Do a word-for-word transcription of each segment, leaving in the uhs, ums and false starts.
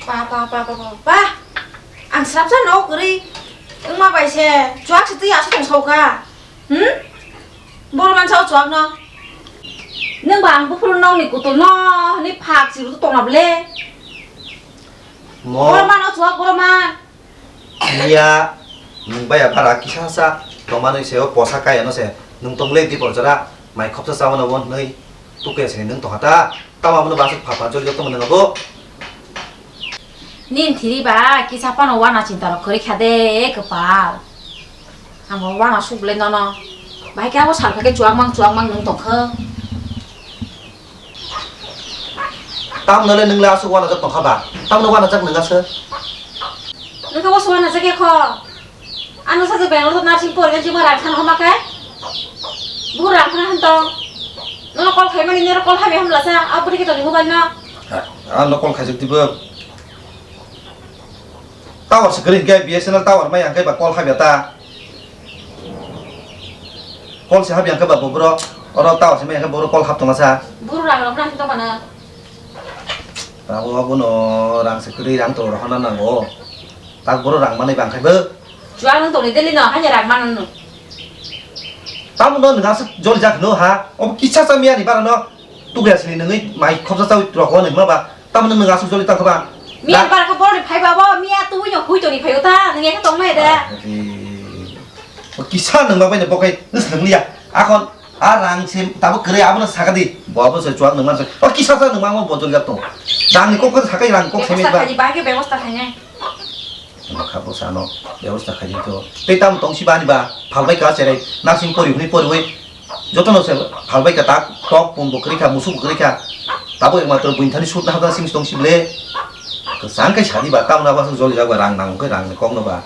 Pa, pa, pa, pa, pa, pa. Ang srapsa no kwrwi wngma bai se chuak se twi aswk tong sao kha. Hmm? Boro mansa o chuak no. Nwng ba ang buphuru nokni kutul no hwnwi phak chiru tong na ble. Mo. Boro man o chuak, boro man. Iya, nwng bai bara kisa sa tongmanwi se o posa kaya no se. Nwng tong le di bor jora mai khopsa chawa no bo hwnwi tukya sini nwng tong kha ta. Tamo abono bwswk pha pha joli tongmani nogo. Nini thiri ba kisa phano wana chinta rok kwrwi kha de kwpal. Amo wana suk le nono. Bahai khe abo sal kha khe chuak mang chuak mang nwng tong kha. Tamno le nwng le aswk wana jak tong kha ba? Tamno wana jak nwng aswk? Nwng khe bo se wana jak ya kho. Ano saja Bangalore nursing porikha jima rang san homa khe. Bu rang khana han tong. Nono call khaimani nero call hamya hamla sa. A buri khe toni mobile no. Ano call khaijak dibo. Tower se kwrwi hwnkhe B S N L tower mai hwnkhe ba call hamya ta. Call se hamya hwnkhe ba boboro. Oro tower se mai hwnkhe boboro call hap tongma sa. Buru rang rok nang tong mana. Abo abono rang se kwrwi rang to rohorna nango. Tak boro rang manwi bangkhai bo. Chuang nang tongni deli no, hanya rang manang no. Tamo no nang aswk joli jak no ha. Obo kisa sa miya ni bara no. Tuge asini nangwi mai khopsa chawi rok ho nangma ba. Tamo no nang aswk joli tak ba. Miya bara kha boro ni phai ba bo, miya tu no hui to ni phai ta, nang ya tong mai da. O kisa nang ba bai no bokai nus nang liya. Akon A rang se tabuk kwrwi abono sakadi. Bo abo se chuak nang mansa. O kisa sa nang mango bojol jak tong. Rang ni kok khe sakai rang kok se Bebosta ba. Khaidi, bahai khe bebosta khainai. Ano kha bo sano bebosta khaidi to. Tei tam tong si bani ba. Phalbai ka cherai. Nursing pori hwnwi poriwi. Jotono se phalbai ka tak tok pun bo kwrwi kha, musuk bo kwrwi kha. Tabuk ekmatro buini thani sut na hada sing tong si ble. Kwchang kai sadi ba tam na ba joli jak ba rang nang khe rang ni kok no ba.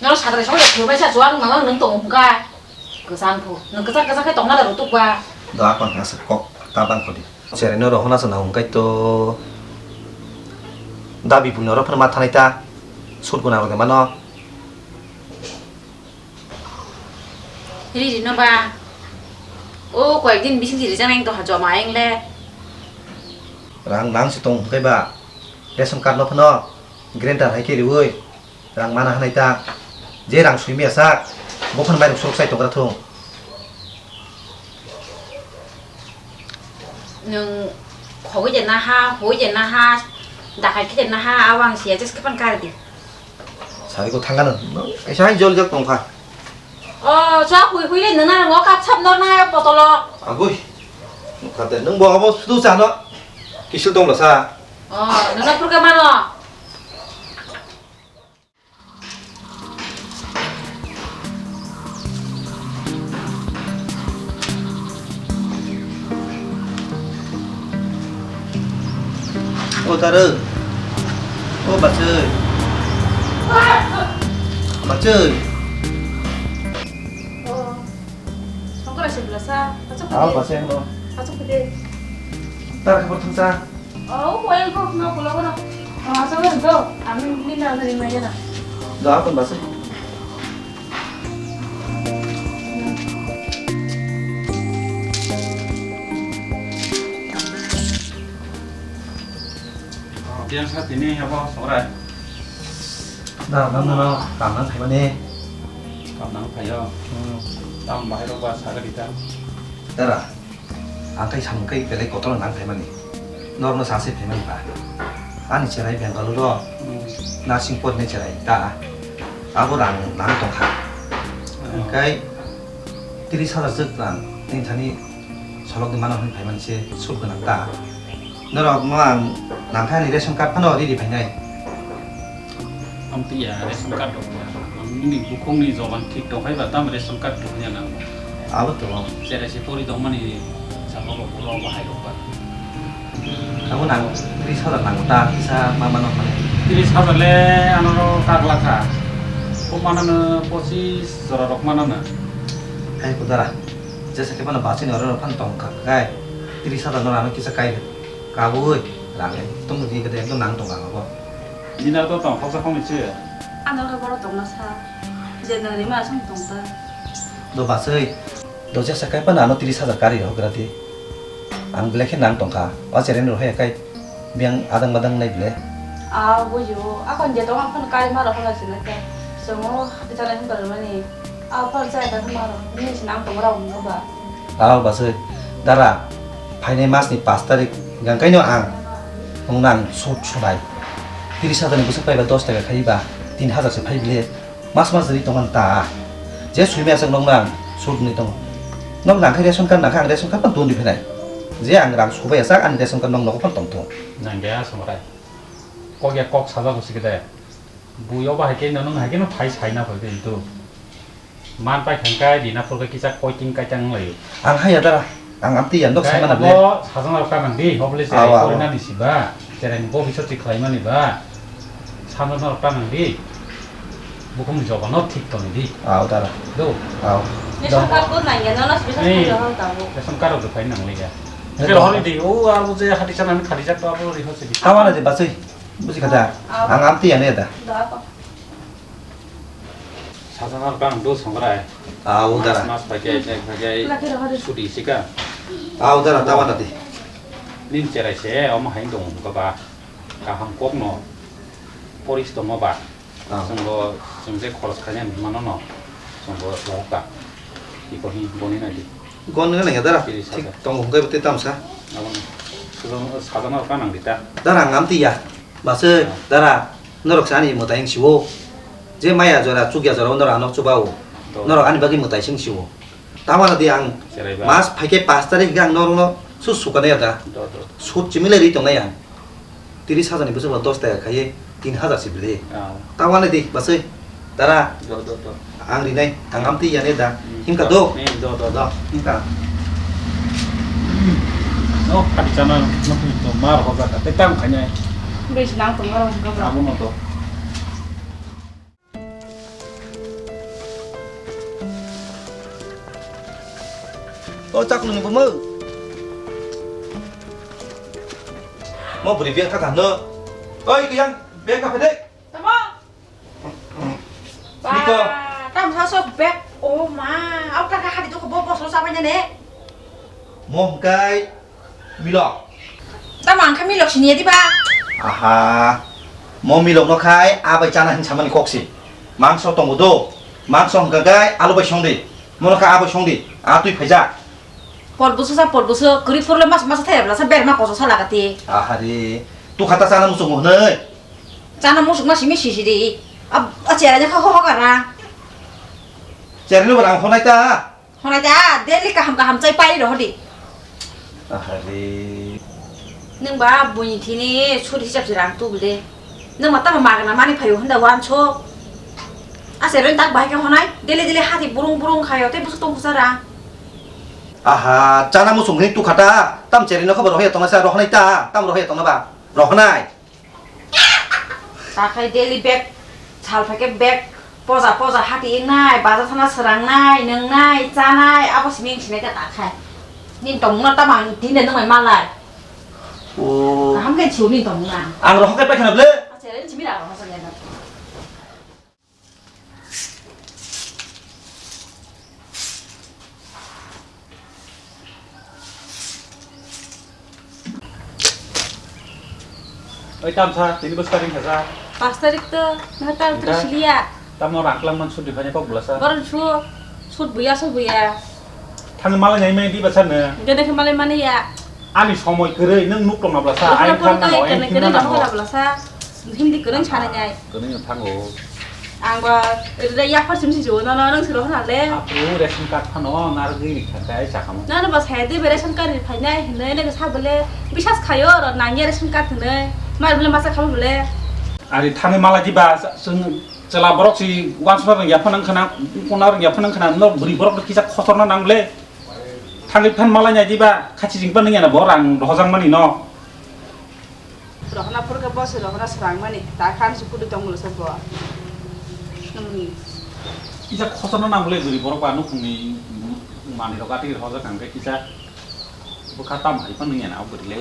Nono sadre song de phurbai sa chuak nang nang tong hwnkha. Kwchang phu. Nwng kwchang kwchang khe tongna da rutuk ba. Do akon hwnka se kok ta bang khodi. Cherai no rohona se nang hwnkhe to. Da bipul no rophano ma thanai ta. Sut guna rok de mano. Ri ri no ba. O koyek din bising si rijak nang to ha joma ayeng le. Rang nang se tong hwnkhe ba. Ration card no phano. Grandar hai khe riwi. Rang mana hanai ta. Je rang sui miya sak. Bo phano mairung suruk sai tongra thung. Nwng khogwi de naha, hoi de naha, dakhai khe de naha, abo ang siya just khe phano kar di. Sari ko thangano. Kaisa hai jol jak tong kha. O, chwa hui hui le nana ngo kap sap nor na potolo. Agoi. Kate nung bo abo sudu chano. Kisil tong la sa. O, nana purka mano. O Tarwk. O Bachwi. Bachwi. O. Songkora se bwlasa. Achuk. Al bachwi no. Achuk de. Tar khobor thangsa. Oh, well, bro, no, kulo, kulo. Ah, so, well, bro, I'm in, in the other area. Do, akon basa. Biang sa tini habo songrai. Da, nang, nang, nang, kam nang thaimani. Kam nang thaio. Hmm. Tam bahai rok ba sa gari ta. Dara. Ang khe samung khe belai kotor nang phaimani. Norokno sa se phaimani ba. Ani cherai Bengaluru o nursing porinai cherai ta. Abo rang nang tongkha. Hwnkhe tris hajar swk rang nini thani solok di mano hwnwi phaimani se sut gwnang ta. Norokno ang nangkha ani ration card phano riri phainai. Amtwi ya, ration card rok ya. Ang nini bukhukni joban thik tongkhai ba, tamo ration card rok ya nang. Abo to. Cherai se pori tongmani saka bo ulo bahai rok ba. Abo nang tris hajar nang ta, kisa ma mano mane. Tris hajar le ano ro kagla kha. Ko manano pochis jora rok manano. Hai ko dara. Jesa ke mano bachini oro phan tong kha kai. Tris hajar no ano kisa kai. Kabui rang ekdom ri kede ekdom nang tong ang abo. Nina to tong khoksa khong ni se. Ano khe boro tong na sa. Je nang ni ma song tong ta. Do basui. Do jesa kai pa ano tris hajar kari rok gra di. Ang belai khe nang tong kha. O cheren ro hai kai. Biyang adang badang nai ble. Ah, bujo. Akon je tong aphano kari maro hola sina te. Songo hati tana hin bar mani. Ah, par jai ta maro. Ni sina ang tong rau no ba. Ah, basoi. Dara, phainai mas ni pas tarik gang kaino ang. Nong nang sut sunai. Tiris hajar ni bwswk paiba dos taka khai ba. Tin hajar se phai ble. Mas mas ri tongmani ta. Je sui maya sak nokno ang sut ni tongo. Nok nang khe ration card nang khe ang ration card phan tun di phinai. Je ang rang subai sak ani ration card nok nogo phan tong thung. Nang ya songrai. Kok ya kok sajak usi kede. Bui oba hai khe no nung hai khe no phai sai na phai de itu. Man pai khang kai di na phur khe kisa koiting kaitang lai. Ang hai ya dara. Ang amtwi ya, nok sai mana ble? Abo sajana rok ta nang di, hobole cherai. Awa, awa. Porinani si ba, cherai ni bo biso ti khlai mani ba, sajana rok ta nang di, bukhung ni joba no thik tong di. Aw, dara. Do. Aw. Ration card bo nang ya, nono special. Ni khlai hor tabo. Ration card rok phai nang le ya. Ni Ake do. Hori di, o abo je hati sana ni khali jak to abo ri hose di. Awa na di basoi, buji kha da. Aw. Ang amtwi ya ne da. Do ako. Sajana bang do songrai. Ah, udara. Mas, mas pakai, pakai. Laki rohor. Sudi sika. Ah, udara, tawa tadi. Nin cherai se, omo hain dong ka ba. Kaham kok no. Poris tongma ba. Ah. Songbo, songje khoros khaina mano no. Songbo lohok ka. Iko hi boni na di. Gon nang ya dara. Tiris hajar. Thik tong hungkai bete tamsa. Abon. Sajana ka nang dita. Dara ngam ti ya. Base, ah, dara. Norok sa ani mwtai wng sio. Je maya jora, chukya jora, norok ano chuba o. Do. Norok ani bagwi mwtai se wng sio. Tamara di ang cherai ba. Mas phaikhe pas tarik ang norokno sut sukana ya da. Do, do. Sut chimile ri tongnai ang. Tiris hajar ni bwswk dos taka khaiye tin hajar si bili. Ah. Tamara di baswi. Dara. Do, do, do. Ang rinai, ang amtwi yani da. Hmm. Himkha do? Hmm, do, do, do. Himkha. No, khati chana, no, no, mar hoja ka, te tam khainai. Bes nang tong mar hoja ka. Abo no do. O chaklu ni bomo. Mo bri biya kha no. Oi, kiyang, biya kha phede. Tamo. Niko. Ba, tam sa sok bag. O ma, au ka ka hadi to bo bo so sa ba ne. Mo kai milok. Tam ang kha milok sini di ba. Aha. Mo milok no khai abai chana hin samani kok si. Mangso tongo do. Mangso hingka gai alu bai song di. Mo no kha abai song di. A tui phaija. Por busu sa por busu kuri purle mas mas thaya bla sa ber ma koso sa lagati. Aha re. Tu khata chana muchung mo nei. Chana musuk ma simi sisi di. Ab, a chera ja kha ho ho kara. Chera no barang honai ta. Honai ta, daily kaham kaham chai pai ro di. Ahari. Nung ba buni thini suri hisab si rang tu bile. Nung ma tama magna mani phayo hunda wan so. A chera tak bai khe honai. Daily daily hati burung burung khayo te busuk tong kusa rang. Aha, chana musuk ni tu khata. Tam chera no khabar rohya tongna sa rohnai ta. Tam rohya tongna ba. Rohnai. Takhai daily bag, sal phaikhe bag, poja poja hati wngnai, bazar thana swrangnai, nwngnai, chanai, abo simi wng sinai khe takhai. Nini tongmungno tamo ang tini nwng bai malai. O. Kaham khe sio nini tongmungno ang. Ang rohor khe paikha na ble. Acha, nini simi rang rohor sa ya na. Oi, tamsa, tini bwswk tarik kha sa? Pas tarik to, nang tarik tris liya. Tamo rang klang man sudi phanya kok bwlasa? Boron su, sud buya, sud buya. Thang malai nai mai di basa no? Gede khe malai mani ya. Ani somoi kwrwi, nwng nuk tongna bwlasa? Ai thang no, ai thang no. Hindi kwrwi sana nai. Kwrwi no thango. Ang ba, rida yaphar sim si jo, no, no, nang siro hana le. Apu ration card phano narwgwi rikha khe ai chakamo. Nang ba sai de ration card ri phainai hinwi nang sa bole bisas khayo ro nang ya ration card hinwi. Mar bole masa khamo bole. Ari thani mala di ba, chwng chwla borok si wansukna rwngya phano wngkhana, ukuna rwngya phano wngkhana, no bwrwi borok no kisa khotorna nang bole. Thangwi phan mala nai di ba, khachi jing phano wngya na bo rang rohorjak mani no. Rohorna phuru khe bo se rohorna swrang mani, ta khan se kudui tong bwlwsa bo. Nungni. Kisa khotorna nang bole bwrwi borok ba nukhungni manwi rok atwi rohorjak kang khe kisa bwkha tam hai phano wngya na o bwrwi le.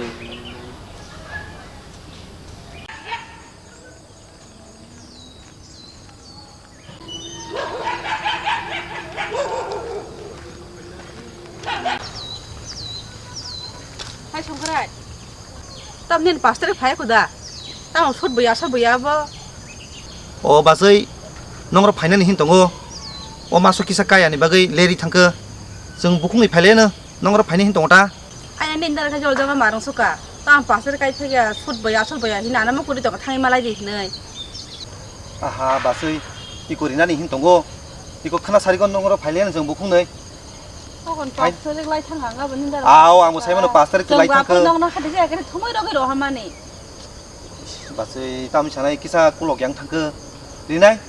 Hai Songkrai. Tamni paster phai kuda. Tamo sut buya, sut buya bo. O bachai, nongrok phainani hin tongo. O maso kisa kaya ni bagwi leri thangkhe. Chwng bukhungni phaileno, nongrok phainani hin tongo ta. Ayang nini dara khe jol jol marung suka. Tamo paster kai phaiya, sut buya, sut buya hin anamo kuri tongo thangwi malai di hinwi. Aha, bachai, iko rinani hin tongo. Iko khana sarigo nongrok phaileno chwng bukhungnwi. Tokon Hai. Paster lai thang ang abo nini dara. Ao, ang bo sai mano paster lai thangkhe. Nong na khade je kene thumui rogwi rohamani. Bachai tamni sanai kisa kulok yang thangkhe. Rinai.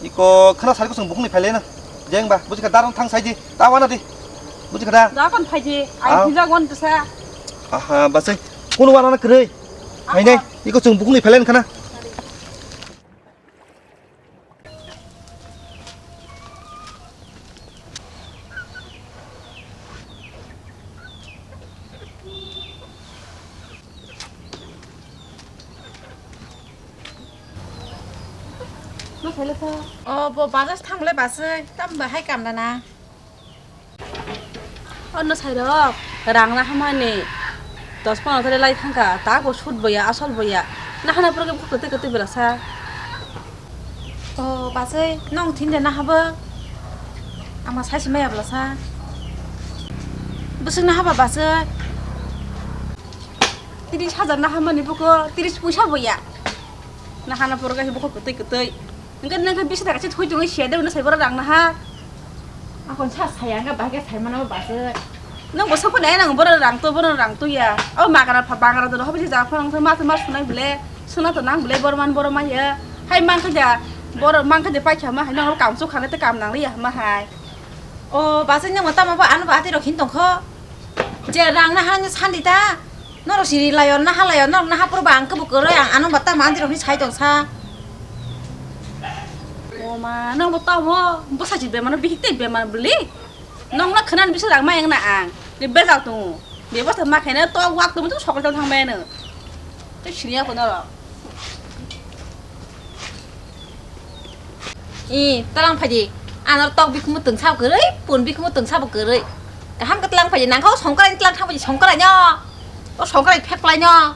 Iko khana sari kusung bukhungni phailena. Jeng ba, bujikha darang thang saidi. Ta wana di. Bujikha da. Da kon phaidi. Ai Ah. Hijak wan tesa. Aha, bachai. Kuno wana na kwrwi. Aha. Phainai. Iko chwng bukhungni phailena khana. O bo bajaj thangle basai, tam bahai kam dana. Ono sairok, rang na hamani dos pono thari lai thangkha, ta bo sut boya, asol boya. Na hana pura khe bukuk twi kwtwi bwlasa. O bachai, nong thin de na habo? Ama sai si maya bwlasa. Bwswk na haba bachai? Tris hajar na hamani buko, tris puisa boya. Na hana pura khe bukuk kwtwi kwtwi. Hingke nang khe bisi taka se thoi tongwi siya de, uno sai borok rang naha. Akon sa saya, hingke bahai khe sai mano base. Nang bo sokoni ai nang borok rang to, borok rang to ya. O magra pha, bagra to hobi se ja phang ma ma sunai bole, suna to nang bole borman borok ma ya. Hai mang khe ja, borok mang khe ja paikha ma hai, nang kam su khana te kam nang ya ma hai. O base nang tamo ba ano ba ati rok hin tong kho. Je rang naha ni sandi ta. Norok siri layo, naha layo, norok naha puro ba ang kebo kwrwi, ang ano ba tamo anti rokni sai tong sa. O ma, nang bo tamo bwsa si bemar, bihik tei bemar bwli. Nong na khwnan bisa rang ma yang na ang. Ni bejal tongo. Bebosta ma khaina to wak tong to sokol tong thang bai no. Tei sini ako norok. I, tlang phaidi. Anor tok bikhumu tong sabo kwrwi, pun bikhumu tong sabo kwrwi. Kaham khe tlang phaidi, nangkha o songkrai tlang thang phaidi, songkrai no. O songkrai phek lai no.